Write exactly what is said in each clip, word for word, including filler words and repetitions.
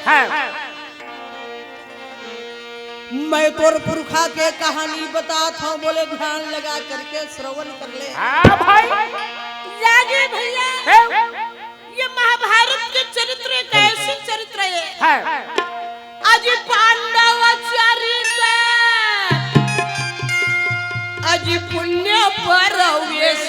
हाँ। मैं तोर पुरखा के कहानी बतात हँव, बोले ध्यान लगा करके श्रवण कर ले। हाँ भाई। राजे भैया, हे। ये महाभारत के चरित्र एक ऐसे चरित्र हे। हाँ। अजि पांडव चरित, अजि पुण्य परवेश।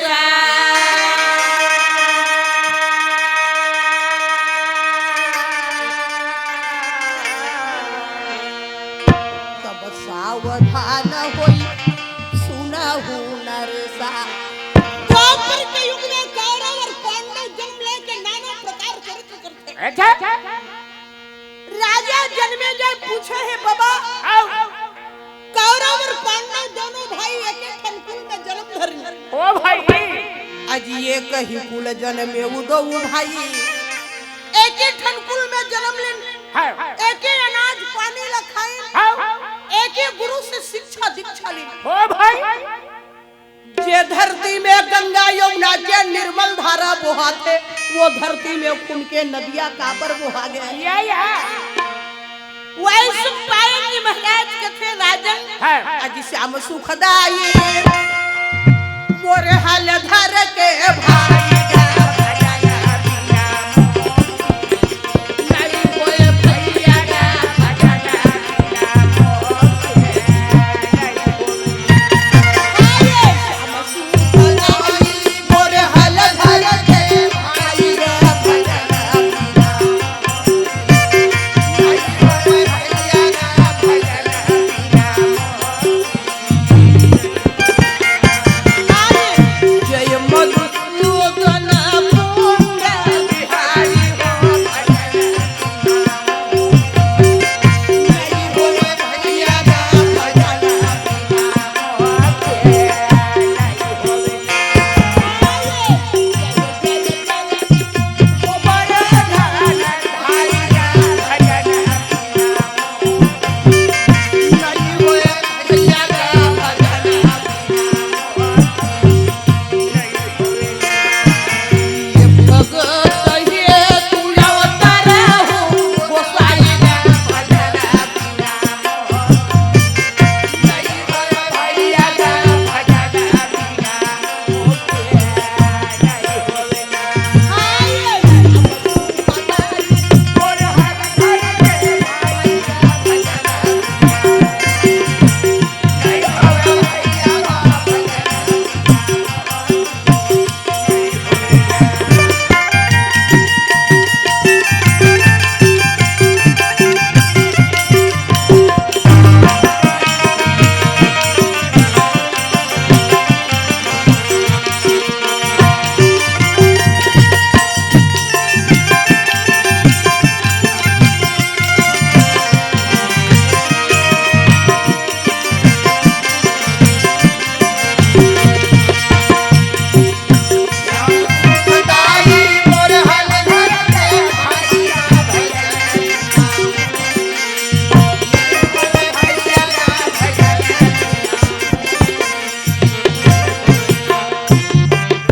तब सावधान होई सुनहु नरेसा। द्वापर के युग में कौरव अउ पांडव जनम लेके नाना प्रकार चरित्र करथे। अच्छा। राजा जनमेजय पूछे हे, बाबा, आओ। कौरव अउ पांडव दोनों भाई एके ठन कुल में जनम धरिन। ओ भाई। अजि एक ही कुल जनमे उ दोऊ भाई। एके ठन कुल में जनम लिन। हाँ। एके अनाज पानी ल खाइन। हाँ। एके गुरु से शिक्षा दीक्षा लिन। ओ भाई। जे धरती में गंगा यमुना के निर्मल धारा बोहाथे, वो धरती में खून के नदिया काबर बोहा गे? या, या। वैशंपायन जी महाराज कथे, राजन, हाँ। अजि श्याम सुखदाई मोर हाल धर के भाई।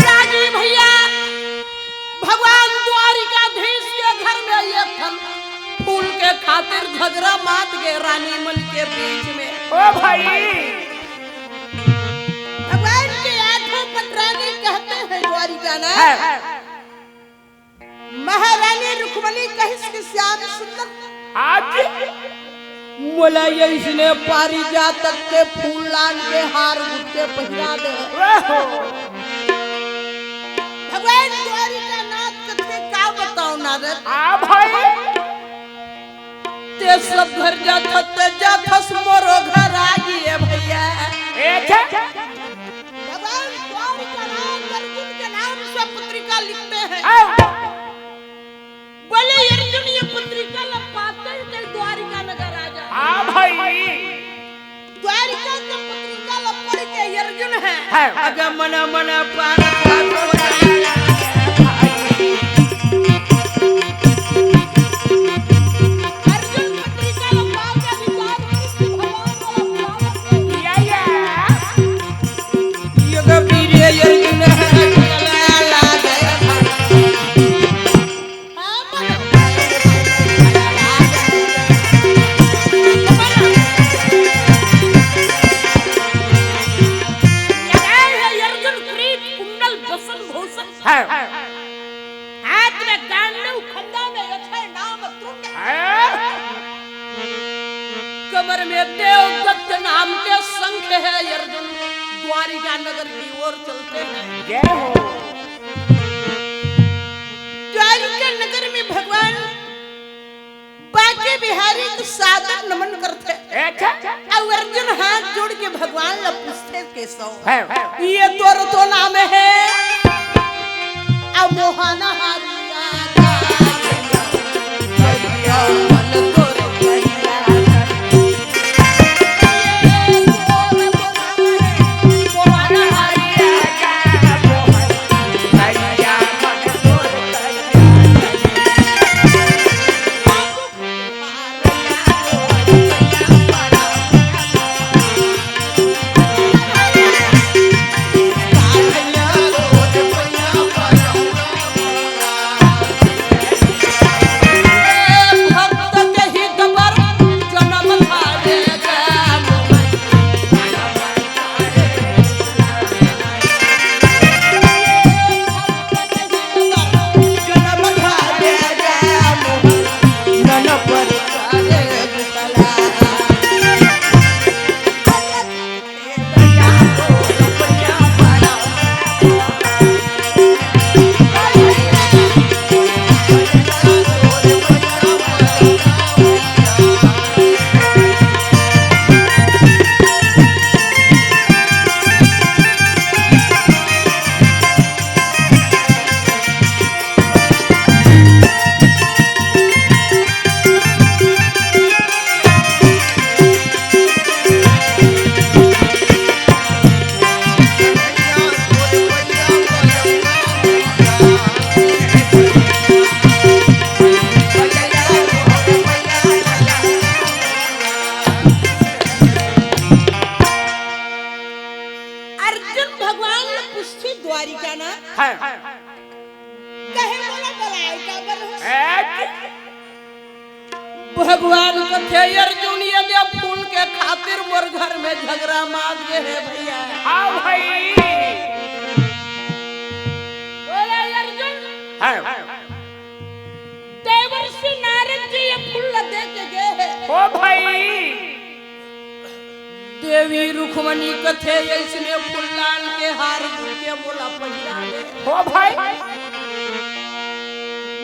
रागी भैया, भगवान द्वारिकाधीश के घर में एक ठन फूल के खातिर झगड़ा मात गे रानी मन के बीच में। ओ भाई। भगवान के आठों पटरानी कहते हैं द्वारिका ना। है। महारानी रुक्मणी कहिस कि श्याम सुंदर, आज मोला अइसने पारिजात के फूल लान के हार गुट्टे पहिरा दे। ओहो। भगवान द्वारिकानाथ कथे का बताओ नारद। आ भाई। ते सब घर जाथस, ते जाथस, मोरो घर आ गे भैया। ए छे। भगवान द्वारिकानाथ अर्जुन के नाम से पत्रिका लिखते हैं। आओ। बोले अर्जुन ये पत्रिका ला पाते ही तें द्वारिका नगर आ जा। हाँ भाई। द्वारिका के पत्रिका ला पढ़ के अर्जुन है। है। अगर मना मना पार अर्जुन पत्रिका ला पाके विचार करिस कि भगवान वाला पावत है। या, या। ये गंभीर है, ये अर्जुन है, चला लागे। हाँ, बोलो। द्वारिका नगर की ओर चलते हैं। जय हो। द्वारिका नगर में भगवान बांके बिहारी के सादर नमन करथे। अच्छा। अउ अर्जुन हाथ जोड़ के भगवान ला पूछथे, केशव, है। ये तोर तो नाम है, अब मोहन हारिया। अर्जुन भगवान ल पूछथे द्वारिका ना। हाँ। कहे मोला बलाय काबर हो? ए, भगवान कथे, अर्जुन, ये दे फूल के खातिर मोर घर में झगड़ा मात गे हे भैया। हाँ भाई। बोले अर्जुन। हाँ। देवर्षि नारद जी ये फूल ला दे के गे हे। ओ भाई। देवी रुक्मणी कथे, अइसने फूल लान के हार बुन के मोला पहिरा दे। ओ भाई।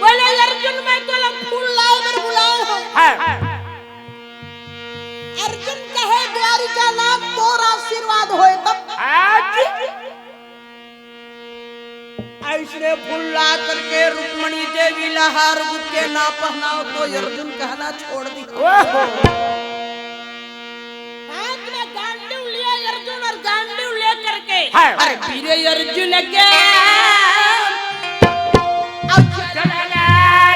बोले, अर्जुन, मैं तोला फूल लाए बर बुलाए हंव। हाँ। अर्जुन कहे, द्वारिका नाथ तोर आशीर्वाद होय तब। हाँ जी। अइसने फूल ला करके रुक्मणी देवी ला हार गुंथ के ना पहनाव तो अर्जुन कहना छोड़ दी। ओहो। हाथ में गांडीव लिया अर्जुन और गांडीव ले करके, हाँ। अरे वीर अर्जुन के अब चलना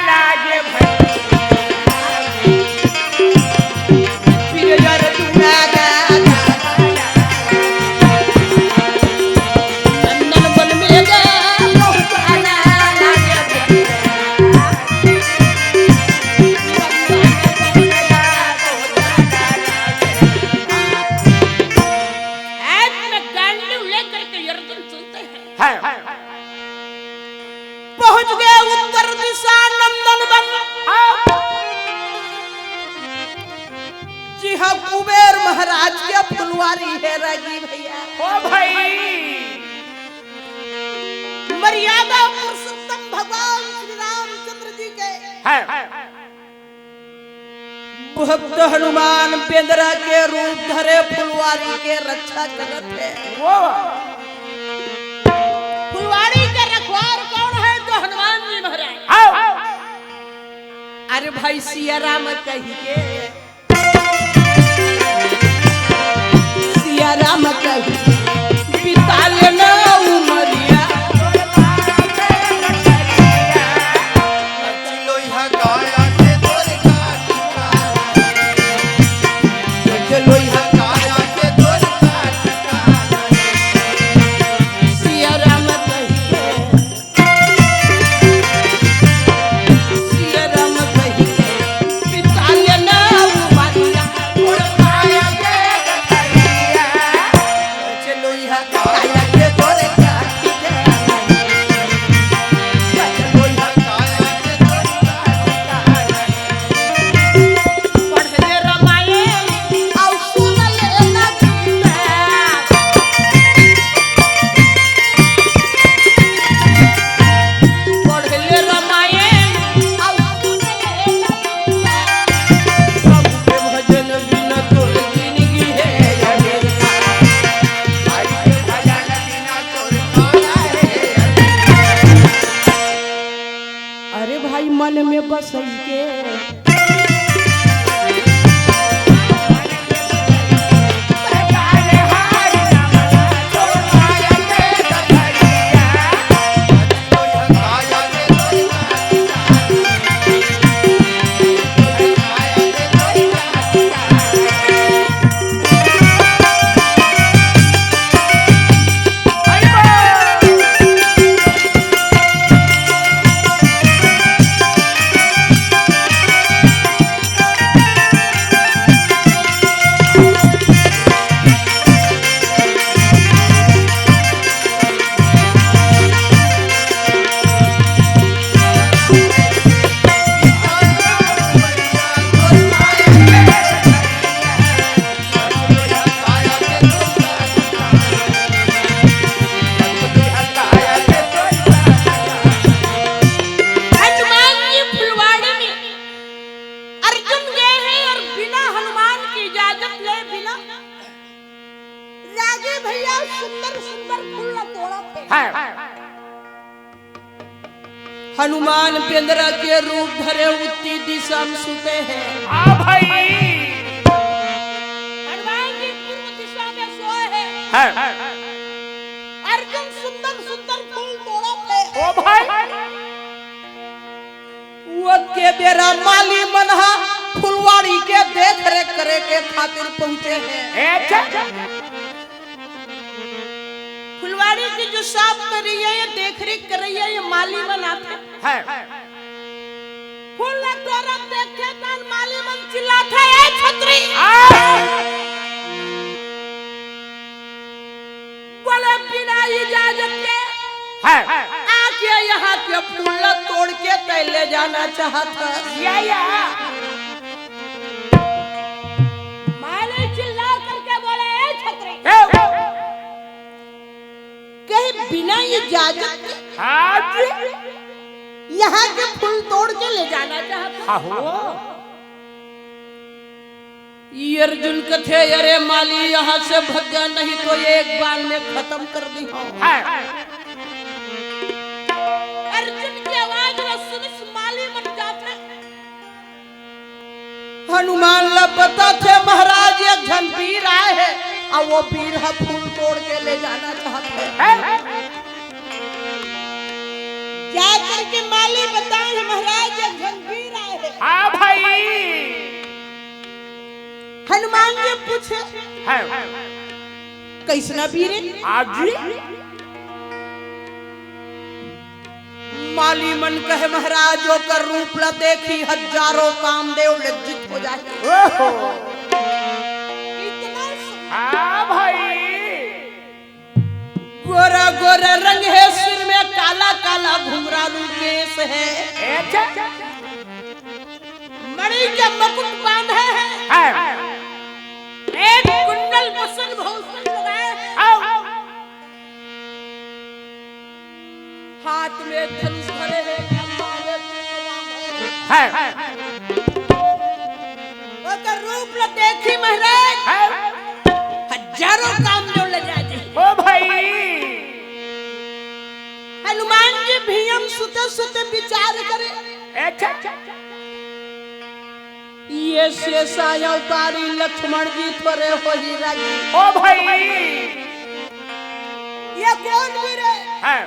लागे भाई। पहुंच गए उत्तर दिशा नंदन वन। हाँ। जी हाँ, कुबेर महाराज के फुलवारी हे रागी भैया। ओ भाई। मर्यादा पुरुषोत्तम भगवान श्री रामचंद्र जी के। हाँ। भक्त हनुमान बेंदरा के रूप धरे फुलवारी के रक्षा करत हे। वो। फुलवारी के रखवार कौन है? तो हनुमान जी महाराज। आओ। अरे भाई सिया राम कही के। सिया राम कही बिता लेना उमरिया। भैया सुंदर सुंदर फूल ला तोड़त हे। है। हनुमान बेंदरा के रूप धरे उत्ती दिशा में सुते हैं। हाँ भाई। हनुमान जी पूर्व दिशा में सोए हैं। है। अर्जुन सुंदर सुंदर फूल तोड़त हे। ओ भाई। ओतके बेरा माली मन ह फुलवाड़ी के देख रेख करे के खातिर पहुंचे हे। ए, अच्छा। फुलवाड़ी की जो साफ करी है, ये देख रेख कर रही है, ये माली मन आथे। है। फूल ला तोरत देखे तन माली मन चिल्लाथे, "ए छतरी!" आ! बोले, "बिना इजाजत के है। आके यहाँ के फूल ला तोड़ के तैं ले जाना चाहत हस?" या, या। माली चिल्ला करके बोले, "ए छतरी!" ए! कहीं बिना इजाजत के हाँ जी। यहाँ के फूल तोड़ के ले जाना चाहत हस? हाँ हो। ये अर्जुन कथे, "अरे माली, यहाँ से भग जा, नहीं तो एक बार में खत्म कर दिहूं।" है। अर्जुन की आवाज ला सुनिस माली मन जाथे। हनुमान ला बताथे, "महाराज, एक झन वीर आए हे, अउ वो वीर ह फूल तोड़ के ले जाना चाहत हे।" है। जा करके माली बताए हे, "महाराज, एक झन वीर आए हे।" हाँ भाई। हनुमान जी पूछे, है। "कइसना वीर हे?" हाँ जी। माली मन कहे, "महाराज, ओकर रूप ला देखी, हजारों कामदेव लज्जित हो जाही।" ओहो। इतना सु- हाँ भाई। गोरा गोरा रंग हे, सिर में काला काला घुंघरालू केस हे। अच्छा। मणि के मुकुट बांधे हे। हाँ। एक कुंडल वसन भूषण लगाए हे। आओ। हाथ में धनुष धरे हे, खंभा में तीर बांधे हे। है। ओकर रूप ल देखी महाराज, है। हजारों कामदेव ल जा जी। ओ भाई। हनुमान जी भीम सुते सुते विचार करे। अच्छा। ये शेषा अवतारी लक्ष्मण जी थोरे होही राजी। ओ भाई। ये कोन वीर हे? हाँ।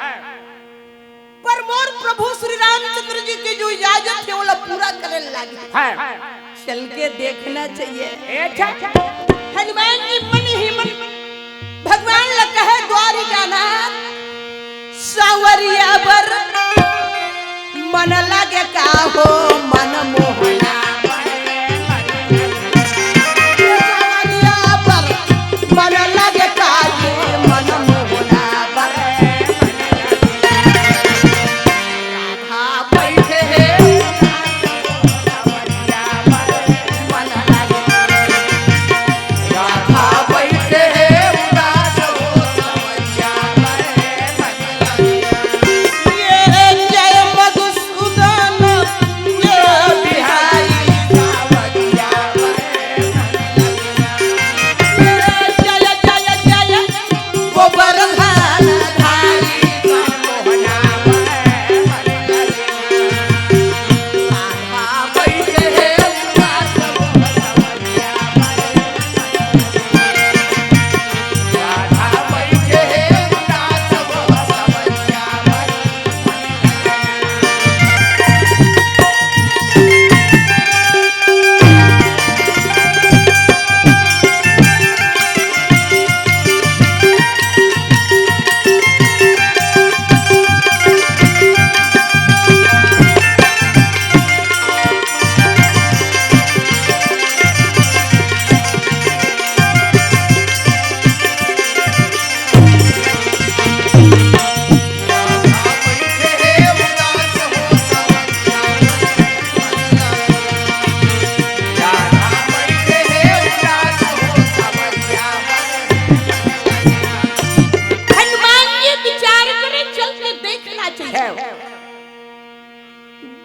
पर मोर प्रभु श्री रामचंद्र जी के जो इजाजत हे, ओला पूरा करे लागी। हाँ। चल के देखना चाहिए। अच्छा। हनुमान जी मन ही मन भगवान ल कहे द्वारिका नाथ, सांवरिया बर मन लागे का हो मन मोहना। सांवरिया बर मन लागे का हो मन मोहना। राधा बैठे हे हनुमान जी विचार करे, चल के देखना चाहिए।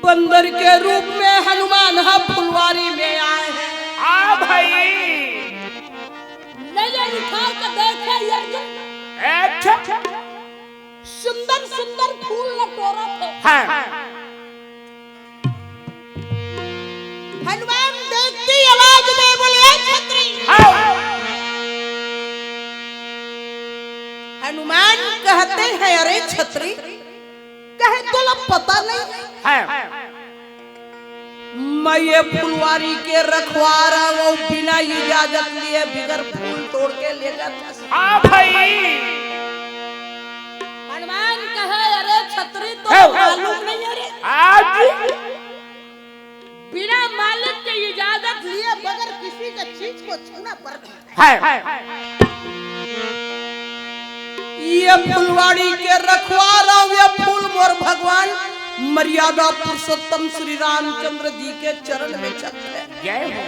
बंदर के रूप में हनुमान ह फुलवारी में आए हे। आ भाई। नजर उठा के देखे अर्जुन। अच्छा। सुंदर सुंदर फूल ल टोरत हे। हाँ। हनुमान देखते ही आवाज दे बोले, "ए छत्री।" हाँ। हनुमान कहते हैं, "अरे छत्री।" कहे, "तोला पता नहीं।" हाँ। मैं ये फुलवारी के रखवार हूँ, बिना इजाजत लिए बिगर फूल तोड़ के ले जाता। हाँ भाई। हनुमान कहे, "अरे छत्री, तो हे। मालूम नहीं है रे। आज बिना मालिक के इजाजत लिए बगैर किसी का चीज को छूना पर नहीं।" है। ये फुलवाड़ी के रखवार हूँ, ये फूल मोर भगवान मर्यादा पुरुषोत्तम श्री रामचंद्र जी के चरण में चढ़े। जय हो।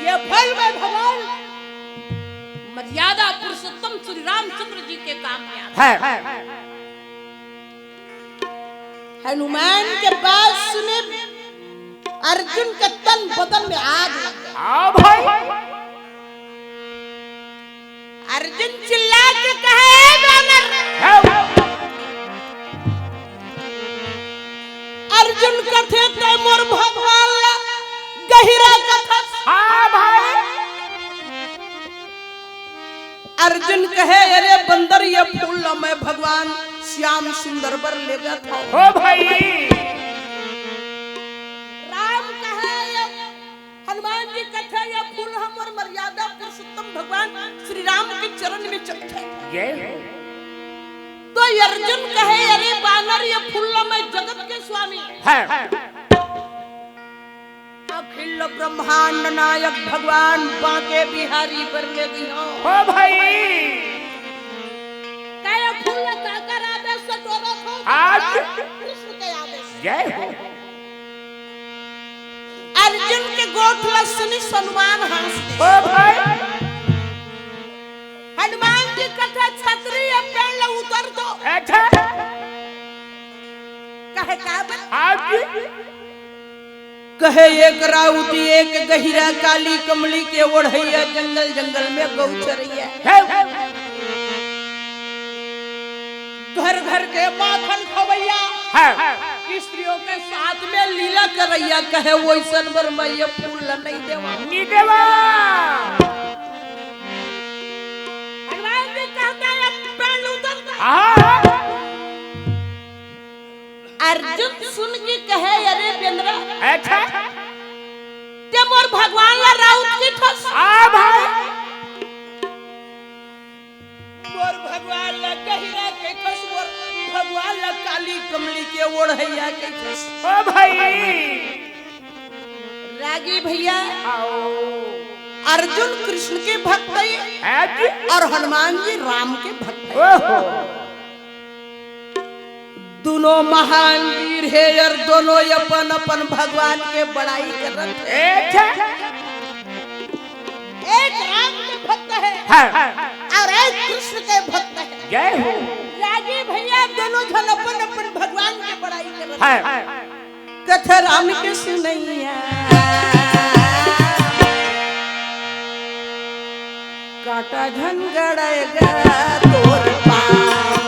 ये फल मैं भगवान मर्यादा पुरुषोत्तम श्री रामचंद्र जी के काम में आता है। हनुमान के बात सुने अर्जुन के तन बदन में आग लग गई। हाँ भाई। अर्जुन चिल्ला के कहे, "ए बानर।" हाँ। अर्जुन कथे, "तैं मोर भगवान ला गहिरा कथस।" हाँ भाई। अर्जुन कहे, "अरे बंदर, ये फूल ला मैं भगवान श्याम सुंदर बर लेगत हूँ।" हो भाई। राम कहे, ये हनुमान जी कथे, "ये फूल हमर मर्यादा पुरुषोत्तम भगवान श्री राम के चरण में चढ़े।" जय हो। तो अर्जुन कहे, "अरे बानर, ये फूल ला मैं जगत के स्वामी, हाँ। अखिल ब्रह्मांड नायक भगवान बांके बिहारी बर लेगे हूँ।" हो भाई। कहे फूल काकर आदेश से टोरत हो? आज कृष्ण के आदेश से। जय हो। अर्जुन के गोठ ला सुनी हनुमान हंस दे। हो भाई। हनुमान जी कथे, "छत्री, ये पेड़ ला उतर दो।" अच्छा। कहे, "का बात?" आज कहे, "एक राउत, एक गहिरा, काली कमली के ओढ़ैया, जंगल जंगल में गौ चरैया, हे। घर घर के माखन खवैया, हे। स्त्रियों के साथ में लीला करैया।" कहे, "वैसन बर मैं ये फूल ला नहीं देवा।" नहीं देवा। भगवान जी कहता है, पेड़ उतरता है। हाँ। अर्जुन सुन के कहे, "अरे बेंदरा, अच्छा। तैं मोर भगवान ला राउत कथस?" हाँ भाई। मोर भगवान ला गहिरा कथस, मोर भगवान ला काली कमली के ओढ़ैया कथस। ओ भाई। रागी भैया, आओ। अर्जुन कृष्ण के भक्त है, हाँ जी। और हनुमान जी राम के भक्त है। ओहो। दोनों महान वीर है और दोनों अपन अपन भगवान के बड़ाई करत है। अच्छा। एक राम के भक्त है, हाँ। और एक कृष्ण के भक्त है। जय हो। रागी भैया, दोनों झन अपन अपन भगवान के बड़ाई करत है। हाँ। कथा राम के सुनैया, कांटा झन गड़य गा तोर पाँव।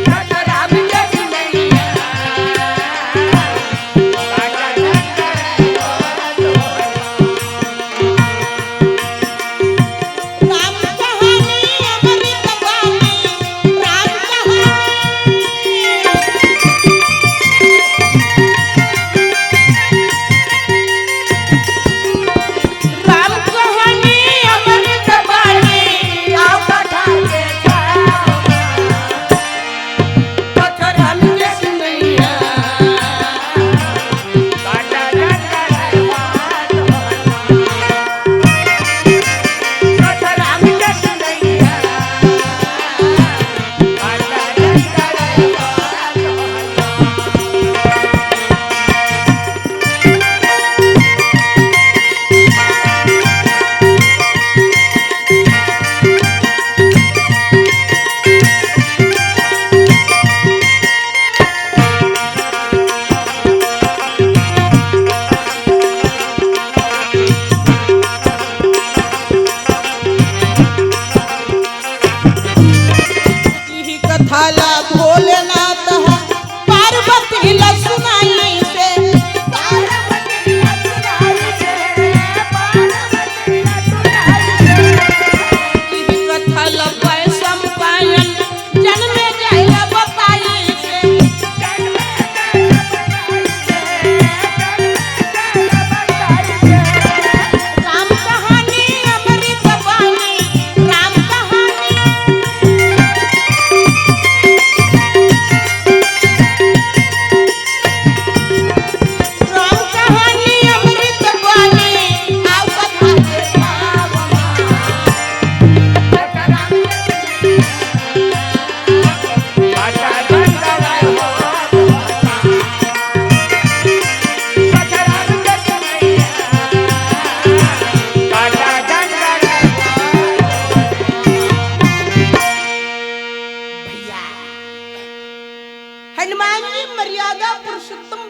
कथा राम के सुनैया, कांटा झन गड़य गा तोर पाँव। राम कहानी अमृत बानी, राम कहानी। राम कहानी अमृत बानी, आओ कथा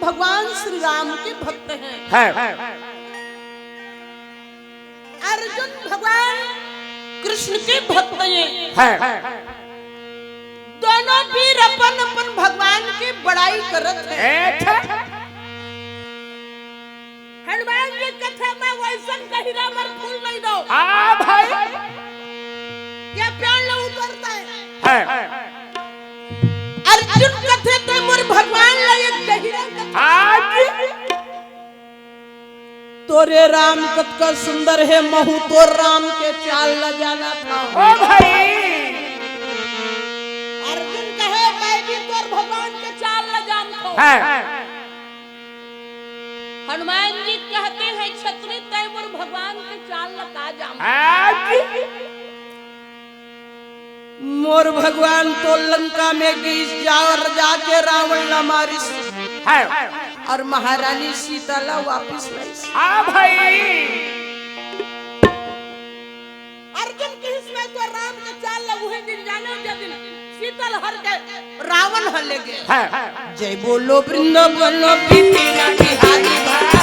भगवान श्री राम के भक्त हैं। है। अर्जुन भगवान कृष्ण के भक्त हैं। है। दोनों वीर अपन अपन भगवान के बड़ाई करत हैं। ए, छे। हनुमान जी कथे, मैं वैसन गहिरा मर फूल नहीं दो। हाँ भाई। ये पेड़ ले उतरता है। है। अर्जुन कथे, ते मोर भगवान ला ये गहिरा कथा। हाँ जी। तोरे राम कतका सुंदर हे, महू तोर राम के चाल ला जाना था। ओ भाई। अर्जुन कहे, मैं भी तोर भगवान के चाल ला जानत हूँ। है। हनुमान जी कहते हैं, छत्री तय मोर भगवान के चाल ला का जान। हाँ जी। मोर भगवान तो लंका में गीस जा और जाके रावण ला मारिस। है। और महारानी सीता ला वापिस लाइस। हाँ भाई। अर्जुन किहिस मैं तो राम के चाल ला उहे दिन जाने जे दिन सीता ला हर के रावण ह ले गे। है। जय बोलो वृंदावन बिहारी भाई।